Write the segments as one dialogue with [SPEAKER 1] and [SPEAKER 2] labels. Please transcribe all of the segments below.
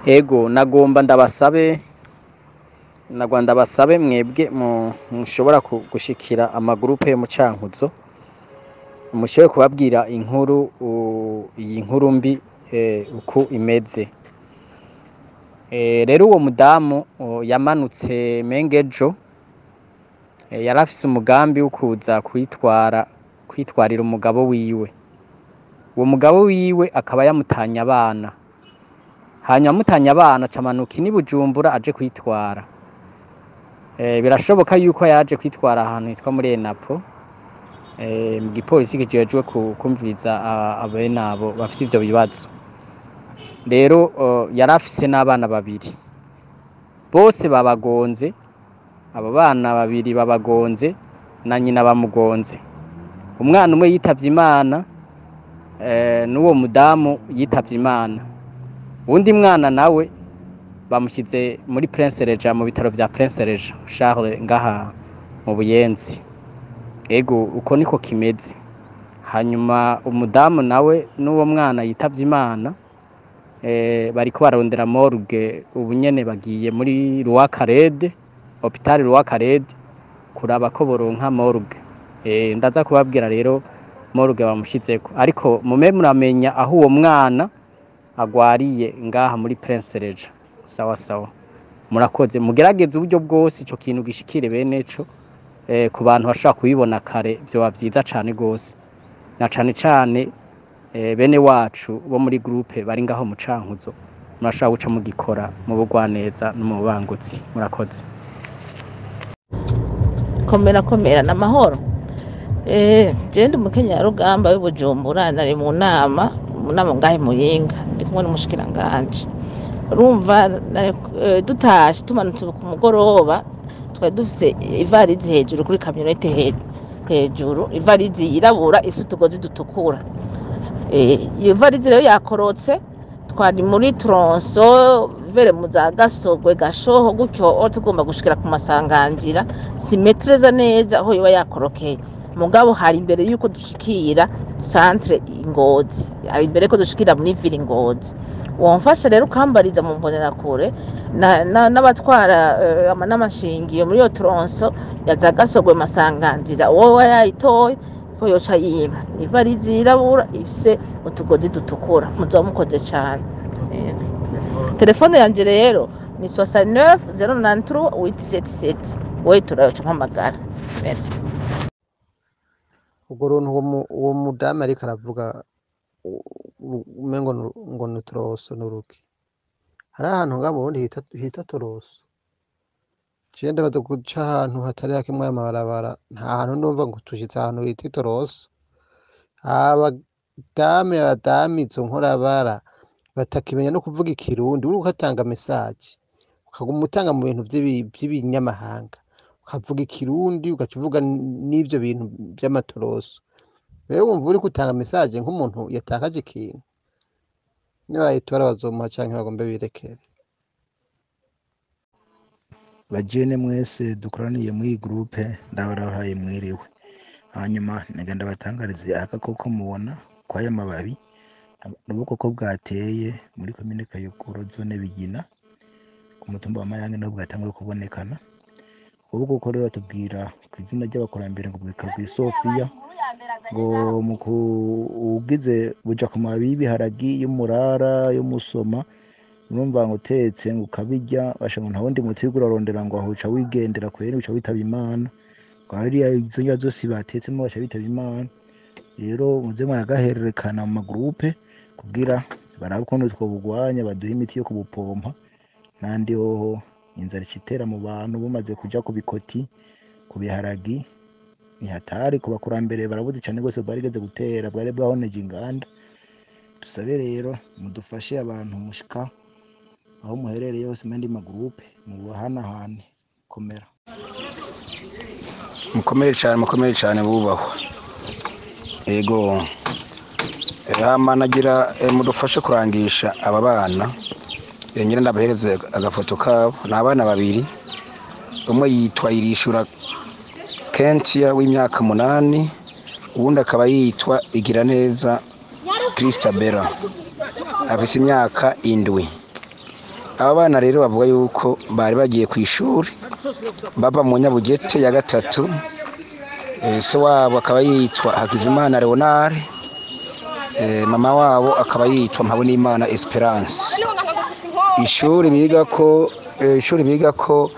[SPEAKER 1] Ego, nagomba ndabasabe, nagwa ndabasabe mwebwe mushobora gushikira amagurupe yo mu Cankuzo, mushobore kubabwira inkuru, iyi nkuru mbi uko imeze. Rero uwo mudamu yamanutse mengejo, yari afise umugambi wo kuza kwitwara, kwitwarira umugabo wiwe. Uwo mugabo wiwe akaba yamutanye abana, hanyuma amutanye abana acamanuka ini Bujumbura aje kwitwara. Birashoboka yuko yaje kwitwara ahantu hitwa muri Enapo, mu gipolisi kijejwe kumviriza abene abo bafise ivyo bibazo. Rero yari afise n'abana babiri, bose babagonze. Abo bana babiri babagonze na nyina bamugonze. Umwana umwe yitavye Imana, n'uwo mudamu yitavye Imana. Uwundi mwana nawe bamushyize muri Prince Regent, mu bitaro vya Prince Regent Charles ngaha mu Buyenzi. Ego, uko niko kimeze. Hanyuma umudamu nawe n'uwo mwana yitavye Imana, bariko barondera morgue ubu nyene, bagiye muri Roi Khaled, hôpital Roi Khaled, kuraba ko boronka morgue. Ndaza kubabwira rero morgue bamushizeko, ariko mume muramenya aho uwo mwana agwariye ngaha muri Prince Regent. Sawa sawa, murakoze. Mugerageze uburyo bwose ico kintu gishikire bene co. Ku bantu bashobora kubibona kare vyoba vyiza cane gose, na cane cane bene wacu bo muri groupe bari ngaho mu Cankuzo, murashobora guca mugikora mu bugwaneza no mu bubangutsi. Murakoze.
[SPEAKER 2] Komera komera, n'amahoro. Je ndi umukenyarugamba w'i Bujumbura, nari mu nama ngahe Muyinga, ndi kumwe n'umushikiranganje. Urumva dutashe tumanutse ku mugoroba, twari dufise ivarizi hejuru kuri kamyonete, hejuru ivarizi yirabura ifise utugozi dutukura. Iyo varizi rero yakorotse, twari muri tronçon vers mu za Gasogwe, Gashoho gutyo, aho tugomba gushikira ku masanganzira. Simetreza neza aho yoba yakorokeye, mugabo hari imbere yuko dushikira centre Ngozi, hari imbere ko dushikira muri ville Ngozi. Womfasha rero ukambariza mu mbonerakure n'abatwara n'amashingiyo muri iyo tronçon ya za Gasogwe, Masanganzira, uwo yayitoye ko yoca yimpa ivarizi yirabura ifise utugozi dutukura. Muzoba mukoze cane. Telefone yanje rero ni 69 093 877. Wewe turayoca mpamagara. Merci.
[SPEAKER 3] Urwo runtu uwo mudamu ariko aravuga, umengo ngo ni tronçon n'uruki. Hari ahantu ngaha mu Burundi hita tronçon. Jewe ndabaza guca ahantu hatari hake mw'aya mabarabara, nta hantu ndumva ngo tushitse ahantu bita itoroso. Abadame abadamu izo nkorabara batakimenya no kuvuga ikirundi, uriko ugatanga message ukaguma utanga mu bintu vy'ibinyamahanga, ukavuga ikirundi, ugaca uvuga n'ivyo bintu vy'amatoroso. Wewe wumva uriko utanga message nk'umuntu yatakaje ikintu. Nibayitora bazomuha canke bagombe birekere.
[SPEAKER 4] Bajene mwese dukoraniye muri iyi groupe, ndabarahaye mwiriwe. Hanyuma nagenda batangarize agakoko mubona kw'aya mababi n'ubukoko bwateye muri komine Kayogoro, zone Bigina, ku mutumba wa Mayange, niho bwatanguye kubonekana. Ubu bukoko rero batubwira ku izina ry'abakurambere ngo bwitwa Sofiya, ngo mu ugize buja ku mababi y'ibiharagi, y'umurara, y'umusoma. Urumva ngo utetse ngo ukabirya, basha ngo nta wundi muti uriko urarondera, ngo aho uca wigendera kweri, uca witaba Imana. Ngo hariya izo ndya zose batetsemo baca bitaba Imana. Rero muze muragahererekana mu magroupe kugira barabe ukuntu twobugwanya, baduhe imiti yo kubupompa. N'andi hoho inzara ica itera mu bantu bumaze kuja ku bikoti, ku biharagi, ni hatari. Ku bakurambere barabuze cane gose, bwarigeze gutera, bwari bwahoneje inganda. Dusabe rero mudufashe, abantu mushika aho muherereye hose mu yandi magroupe, mubahanahane. Komera.
[SPEAKER 5] Mukomere cyane, mukomere cyane, bubahwa. Ego, hama nagira mudufashe kurangisha aba bana. Nyine ndabahereze agafoto kabo. Ni abana babiri, umwe yitwa Irishura Kentia w'imyaka 8, uwundi akaba yitwa Igiraneza Christabella afise imyaka 7. Aba bana rero bavuga yuko bari bagiye ku ishuri bava mu Nyabugete ya gatatu. Se wabo akaba yitwa Hakizimana Leonard, mama wabo akaba yitwa Mpabonimana Esperance. Ishuri bigako, ishuri bigako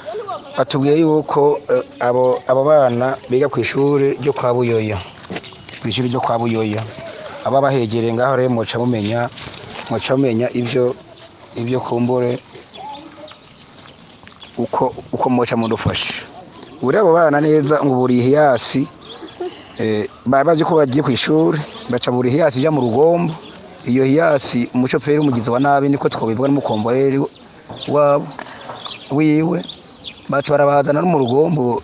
[SPEAKER 5] batubwiye yuko abo bana biga ku ishuri ryo kwa Buyoya, ku ishuri ryo kwa Buyoya. Aba bahegereye ngaho rero muca mumenya ivyo kumbure uko muca mudufasha. Uri abo bana neza ngo buri Hiace, bari bazi ko bagiye ku ishuri, baca buri Hiace ija mu Rugombo. Iyo Hiace umushoferi w'umugizi wa nabi, niko twobivuga, n'umukomboyeri wabo wiwe, baca barabazana no mu Rugombo,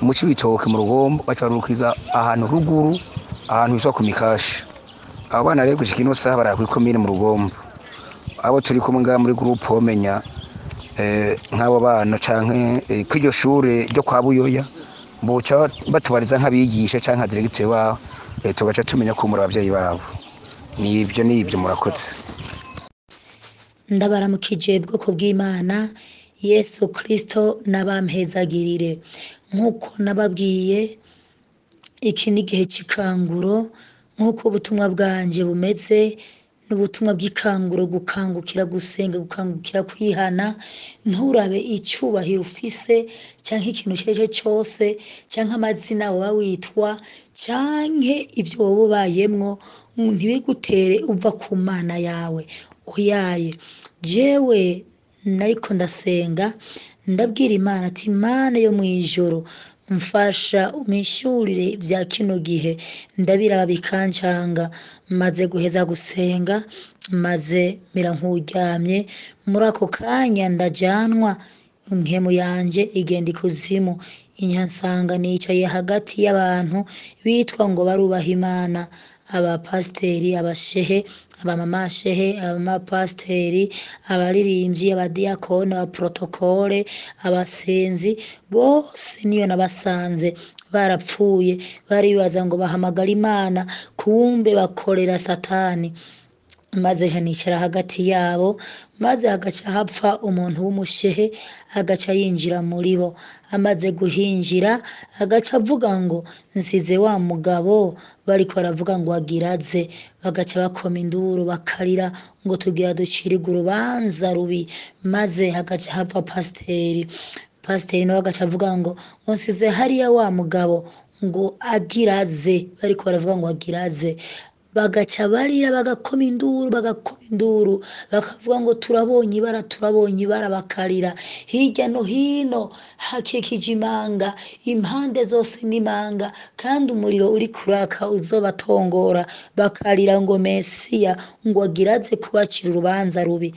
[SPEAKER 5] mu Cibitoke mu Rugombo, baca barukiza ahantu ruguru, ahantu hitwa ku Mikashi. Abo bana rero gushika ino saha bara kw'ikomine mu Rugombo. Abo turi kumwe ngaha muri groupe homenya nk'abo bana canke kw'iryo shure ryo kwa Buyoya, boca batubariza nk'abigisha canke nka diregiteri wabo, tugaca tumenya kumura abavyeyi babo. Nibyo, murakoze.
[SPEAKER 6] Ndabaramukije bwoko bw'Imana. Yesu Kristo nabampezagirire. Nk'uko nababwiye, iki ni igihe cy'ikanguro. Nk'uko ubutumwa bwanje bumeze, n'ubutumwa bw'ikanguro: gukangukira gusenga, gukangukira kwihana. Nturabe icyubahiro ufise cyangwa ikintu icyo ari cyo cyose, cyangwa amazina woba witwa, cyangwa ibyo woba ubayemwo, ntibigutere uva ku Mana yawe. Oyaye, jewe nariko ndasenga, ndabwira Imana ati: "Mana yo mu ijoro, mfasha umishurire bya kino gihe, ndabiraba bikancanga." Maze guheza gusenga, maze mera nk'uryamye. Muri ako kanya ndajanwa, impwemu yanje igenda ikuzimu, inyansanga nicaye hagati y'abantu bitwa ngo barubaha Imana: abapasiteri, abashehe, abamamashehe, abamapasiteri, abaririmbyi, abadiyakoni, abaprotokole, abasenzi bose. Niyo nabasanze barapfuye, baribaza ngo bahamagara Imana, kumbe bakorera Satani. Maze nicara hagati yabo, maze hagaca hapfa umuntu w'umushehe, agaca yinjira muri bo. Amaze guhinjira, agaca avuga ngo: "Nsize wa mugabo bariko baravuga ngo agiraze." Bagaca bakoma induru, bakarira ngo: "Tugira ducirige urubanza rubi." Maze hagaca hapfa pasiteri. Pasiteri nawe agaca avuga ngo "Nsize hariya wa mugabo ngo agiraze, bariko baravuga ngo agiraze." Bagaca barira, bagakoma induru, bagakoma induru, bakavuga ngo: "Turabonye ibara, turabonye ibara." Bakarira. Hirya no hino hakikije imanga, impande zose n'imanga, kandi umuriro uri kuraka uzobatongora. Bakarira ngo Mesiya ngo agiraze kubacira urubanza rubi.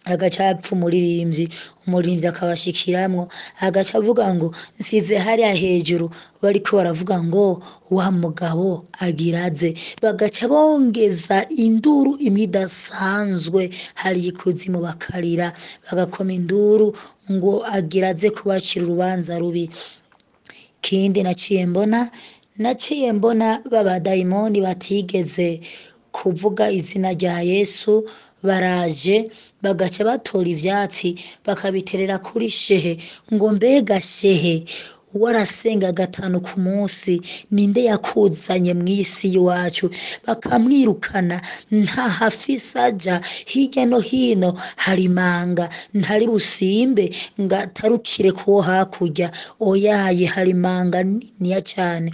[SPEAKER 6] Agaca apfa umuririmbyi. Umuririmbyi akabashikiramwo, agaca avuga ngo: "Nsize hariya hejuru bariko baravuga ngo wa mugabo agiraze." Bagaca bongeza induru imwe idasanzwe hariya ikuzimu, bakarira, bagakoma induru ngo agiraze kubacira urubanza rubi. Kindi naciye mbona b'abadayimoni batigeze kuvuga izina rya Yesu baraje, bagaca batora ivyatsi, bakabiterera kuri shehe ngo: "Mbega shehe, warasenga gatanu ku munsi, ninde yakuzanye mw'isi y'iwacu?" Bakamwirukana, nta hafise aja. Hirya no hino hari imanga, ntari busimbe ngo atarukire kuwo hakurya. Oyaye, hari imanga niniya cane.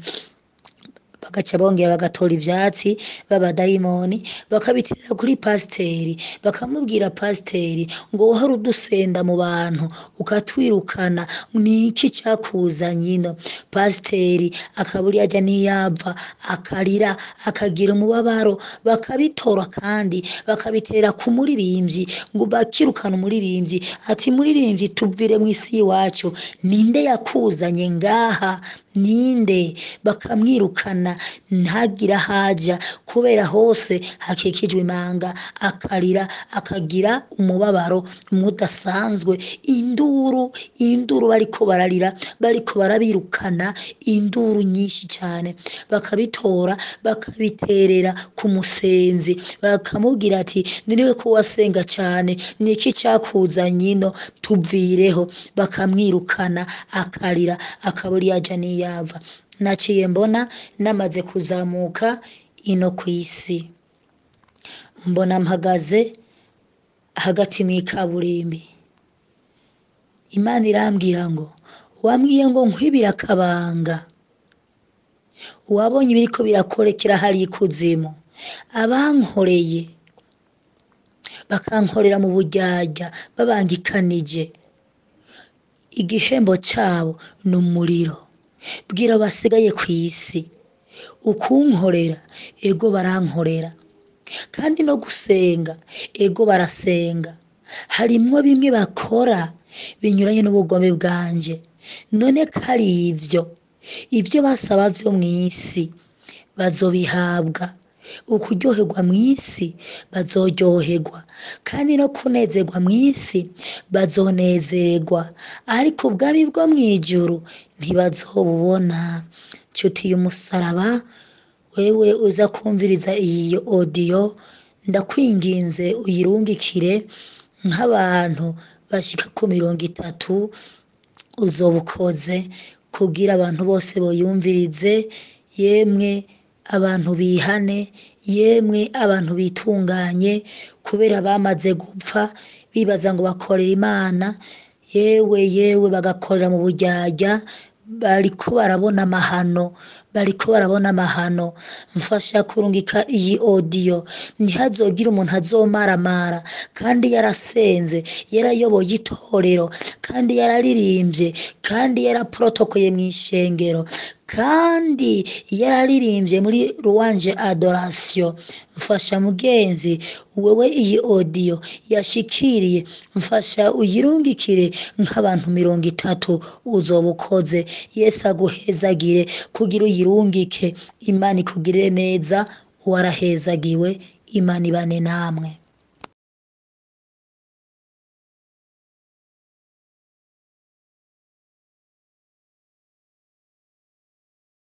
[SPEAKER 6] Bagaca bongera bagatora ivyatsi b'abadayimoni, bakabiterera kuri pasiteri, bakamubwira pasiteri ngo: "Wahora udusenda mu bantu ukatwirukana, niki cakuzanye ino?" Pasiteri akabura iyo aja n'iyava, akarira, akagira umubabaro. Bakabitora kandi bakabiterera ku muririmbyi, ngo bakirukana umuririmbyi, ati: "Muririmbyi, tuvire mw'isi y'iwacu, ninde yakuzanye ngaha?" Ninde? Bakamwirukana ntagire aho aja, kubera hose hakikijwe imanga, akarira akagira umubabaro umwe udasanzwe, induru, induru bariko bararira, bariko barabirukana, induru nyinshi cyane, bakabitora bakabiterera ku musenzi, bakamubwira ati niriwe ko wasenga cyane, niki cyakuzanye ino, tuvireho. Bakamwirukana akarira, akabura iyo aja n'iyava. Naciye mbona namaze kuzamuka ino ku isi, mbona mpagaze hagati mw'ikaburimbi. Imana irambwira ngo wambwiye ngo nkwibire akabanga, wabonye ibiriko birakorekera hariya ikuzimu, abankoreye bakankorera mu buryarya babangikanije, igihembo cyabo ni umuriro. Bwira basigaye ku isi ukunkorera, ego barankorera, kandi no gusenga, ego barasenga. Harimwo bimwe bakora binyuranye n'ubugome bwanje. None ko ari ivyo, ivyo basaba vyo mw'isi bazobihabwa, ukuryoherwa mw'isi bazoryoherwa, kandi no kunezerwa mw'isi bazonezerwa, ariko ubwami bwo mw'ijuru ntibazobubona. Nshuti y'umusaraba, wewe uza kumviriza iyi odiyo, ndakwinginze uyirungikire nk'abantu bashika ku 30, uzoba ukoze kugira abantu bose boyumvirize. Yemwe abantu bihane, yemwe abantu bitunganye, kubera bamaze gupfa bibaza ngo bakorera Imana, yewe yewe bagakorera mu buryarya, bariko barabona amahano, bariko barabona amahano. Mfasha kurungika iyi odiyo, ntihazogire umuntu azomaramara kandi yarasenze, yarayoboye itorero, kandi yararirimbye, kandi yaraprotokoye mw'ishengero, kandi yararirimbye muri Louange Adoration. Mfasha mugenzi wewe iyi odiyo yashikiriye, mfasha uyirungikire nk'abantu 30, uzoba ukoze. Yesu aguhezagire kugira uyirungike. Imana ikugirire neza, warahezagiwe. Imana ibane namwe.